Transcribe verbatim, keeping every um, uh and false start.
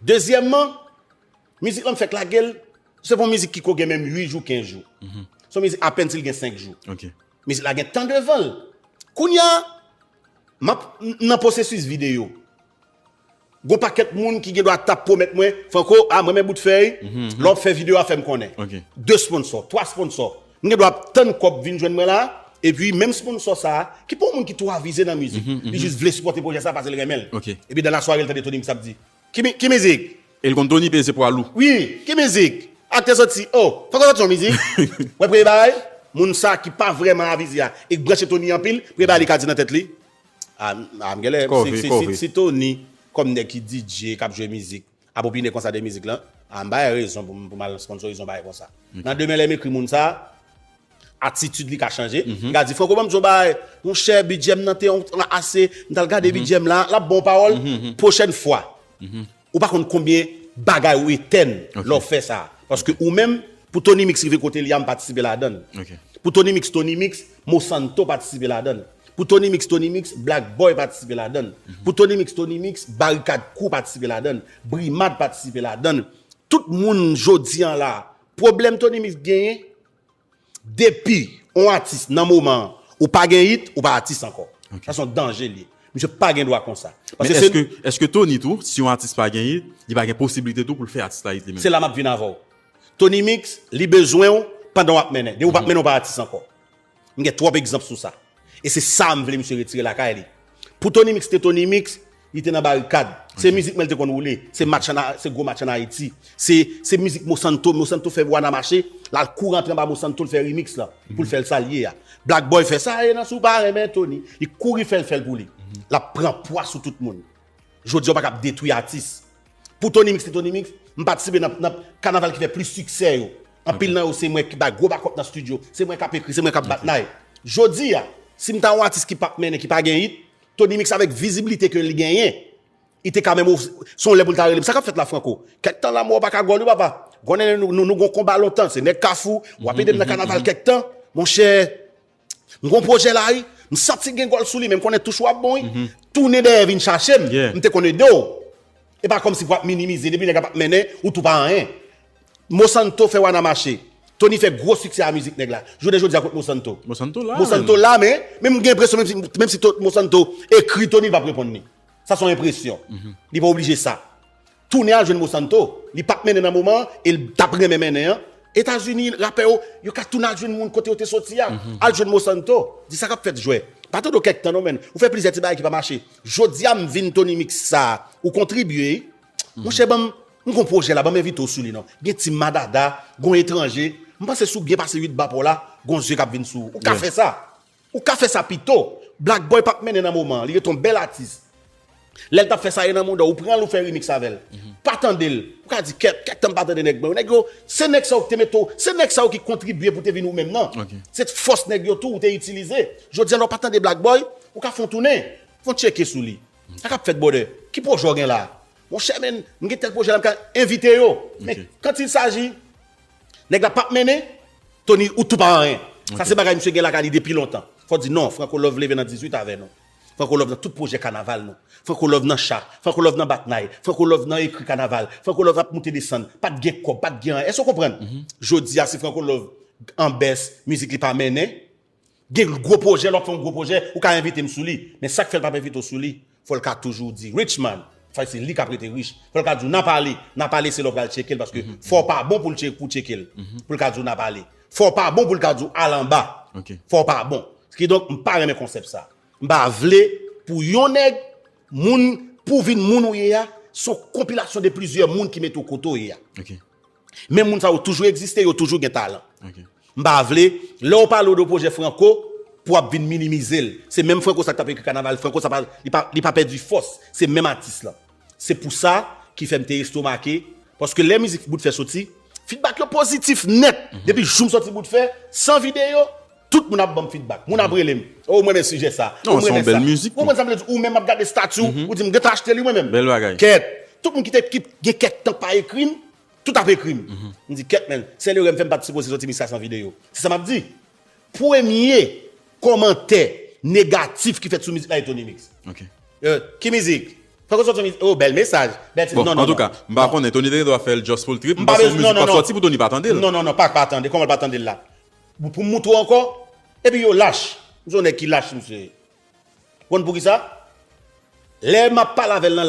Dezyèmman, mizik la m fèk lage l, se pa yon mizik ki ko gen menm uit jou, kenz jou. Se yon mizik apèn si l gen senk jou. Ok. Mizik la gen tan devan l. Kounye a, m ap m nan pwosesis videyo. Gon pakèt moun ki gen dwa t ap pwomèt mwen, Franco, a mwen men bout fèy, lè w ap fè videyo a fè m konnen. Ok. De sponsò, twa sponsò. M gen dwa ap tann kòb vin jwenn mwen la, epi menm sponsò sa a, ki pa yon moun ki twò avize nan mizik, li jis vle sipòte pwojè sa a paske l renmen l. Ok. Epi dan lasware l tande Tony Mix ap di, ki, mi- ki mizik? E l konn Tony peze pwa lou. Wi, ki mizik? Aktè soti, oh, fòk ou soti yon mizik. Wè premye bagay, moun sa ki pa vrèman avize a, e k branche Tony anpil, premye bagay li ka di nan tèt li, a, a, m genlè, Kòve, si, si, kòve. si, si Tony, kòm nèg ki D J, k ap jwe mizik, ap opine konsa de mizik lan, a, m ba l rezon pou m, pou m al sponsorize yon bagay konsa. Nan demen lè m ekri moun sa, atitid li ka chanje. Li ka di, Franco, ban m di yon bagay, monchè, bidjè m nan te yon ase, m t al gade bidjè m la, l ap ba w pawòl, pwochèn fwa. Ou pa konn konbyen bagay ou etèn lè w fè sa. Paske ou menm, pou Tony Mix rive kote li a, m patisipe ladan l. Ok. Pou Tony Mix, Tony Mix, Mosanto patisipe ladan l. Pou Tony Mix, Tony Mix, Black Boy patisipe ladan l. Pou Tony Mix, Tony Mix, Barikad Crew patisipe ladan l. Brimad patisipe ladan l. Tout moun jodi an la, pwoblèm Tony Mix genyen, depi yon atis nan moman an, ou pa gen hit, ou pa atis ankò. Sa se yon danje li ye. Misye pa gen dwa konsa. Men èske, èske Tony tou, si yon atis pa gen hit, li pa gen posiblite tou pou l fè atis la hit li menm? Se la m ap vin avè w. Tony Mix, li bezwen w pandan w ap mennen. Depi w p ap mennen, w pa atis ankò. M gen twòp egzanp sou sa. E se sa m vle misye retire lakay li. Pou Tony Mix te Tony Mix, li te nan barikad. Se mizik mwen l te konn woule. Se match an, se gwo match an Ayiti. Se, se mizik Mosanto. Mosanto fè Wana mache. L al kouri antre anba Mosanto, l fè remix lan. Pou l fè l sa l ye a. Black Boy fè sa, e nan si w pa renmen Tony. Li kouri fè l, fè l pou li. L ap pran pwa sou tout moun. Jodi a, w pa kab detwi atis. Pou Tony Mix, se Tony Mix, m patisipe nan, nan kanaval ki fè plis siksè yo. Anpil nan yo, se mwen ki bay gwo bakòp nan estidyo. Se mwen k ap ekri, se mwen k ap bat nay. Jodi a, si m ta yon atis ki p ap mennen, ki pa gen hit, Tony Mix avèk vizibilite ke li genyen, li te ka menm, se yon lè pou l ta rele m. Sa k ap fèt la, Franco? Kèk tan la, mò pa ka gòl wi, papa. Konnen nou, nou, nou gon konba lontan, se nèg Kafou, w ap ede m nan kanaval kèk tan. Monchè, m gon pwojè la wi, m santi gen gòl sou li, men m konnen touch ou ap bon wi. Tounen dèyè vin chache m, Yeah. M te konn ede w. E pa kòmsi pou ap minimize, depi nèg la p ap mennen, ou tou pa anyen. Mosanto fè Wana mache. Tony fè gwo siksè a mizik nèg la. Jounen jodi a kot Mosanto? Mosanto la, Mosanto la, men, men m gen enpresyon, menm si, menm si to- Mosanto ekri Tony, li p ap reponn li. Sa se yon enpresyon. Li pa oblije sa. Tounen al jwenn Mosanto. Li p ap mennen nan moman an, e l t ap renmen mennen an. Etazini, rapè yo, yo ka tounen al jwenn moun kote yo te soti a. Al jwenn Mosanto. Di sa k ap fèt jwè. Pa tande w kèk tan non, men. Ou fè plizyè ti bagay ki pa mache. Jodi a, m vin Tony Mix sa. Ou kontribye. Monchè, ban m, m gon pwojè la, ban m envite w sou li non. Gen Team Madada, gon etranje. M panse si w byen pase uit ba pa w la, gon zye k ap vin sou ou. Ou ka fè sa. Ou ka fè sa pito. Black Boy p ap mennen nan moman an. Li ret yon bèl atis. Lè l t ap fè Sa ye nan mouda w, ou pran l, ou fè remix avè l. Pa tande l. Ou ka di, kèt, kèk tan m pa tande nèg mwen yo. Nèg yo, se nèg sa yo ki te mete w, se nèg sa yo ki kontribye pou te vin ou menm nan. Se fòs nèg yo tou ou te itilize. Jodi a, lè w pa tande Black Boy, ou ka fè yon tounen. Fè yon tcheke sou li. Sa k ap fèt, brother? Ki pwojè w gen la? Monchè, men, m gen tèl pwojè la, m ka envite yo. Men, quand il s'agit, nèg la p ap mennen, Tony, ou tou pa anyen. Sa se bagay misye gen lakay li depi lontan. Fò di non, Franco Love leve nan dizuit avè nou. Franco Love nan tout pwojè kanaval nou. Franco Love nan cha, Franco Love nan bat nay, Franco Love nan ekri kanaval, Franco Love ap moute desann, pa t gen kòb, pa t gen anyen. Èske w konprann? Jodi a, si Franco Love an bès, mizik li pa mennen, gen gwo pwojè, lè w ap fè yon gwo pwojè, ou ka envite m sou li. Men sa k fè l p ap envite w sou li, fò l ka toujou di, Richman, fò se li k ap rete rich. Fò l ka di w, n a pale, n a pale, se lè w pral tcheke l, paske fò w pa bon pou l tche- pou tcheke l. Pou l ka di w, n a pale. Fò w pa bon pou l ka di w, al anba. Fò w pa bon. Kidonk, m pa renmen konsèp sa. M pa vle pou yon nèg, moun, pou vin moun ou ye a, se yon konpilasyon de plizyè moun ki mete w kote w ye a. Ok. Men moun sa yo toujou egziste, yo toujou gen talan. Ok. M pa vle, lè w pale w de pwojè Franco, pou w ap vin minimize l. Se menm Franco sa k t ap ekri kanaval, Franco sa pa, li pa, li pa pèdi fòs. Se menm atis lan. Se pou sa ki fè m te estomake, paske lè mizik Bout Fè soti, feedback yo pozitif nèt. Depi jou m soti Bout Fè, san videyo, tout moun ap ban m feedback. Moun ap rele m. Oh, mwen renmen sijè sa. Non, se yon bèl mizik. Ou mwen sa m vle di, ou menm ap gade stati w, ou di m, "Gen tan achte li mwen menm." Bèl bagay. Kèt. Tout moun ki te, ki gen kèk tan pa ekri m, tout ap ekri m. M di, "Kèt, men, sèl erè m fè m pa t sipoze soti mizik sa san videyo." Se sa m ap di. Premye kòmantè negatif ki fèt sou mizik la, e Tony Mix. Ok. Euh, ki mizik? Fòk yo sòti yon mizik. Oh, bèl mesaj. Bèl ti. Bon, Non, non, antouka, non. M pa konnen, Tony Taylor a fè l just pou l trip. M Pa panse bezwen- mizik non, non, pa non. Sòti pou Tony pa tande l. Non, non, non, pa, pa tande. Kòman l pa tande l la? Pou m moutre w ankò. Epi yo lach. M se yon nèg ki lach, misye. Konn poukisa? Lè m ap pale avè l nan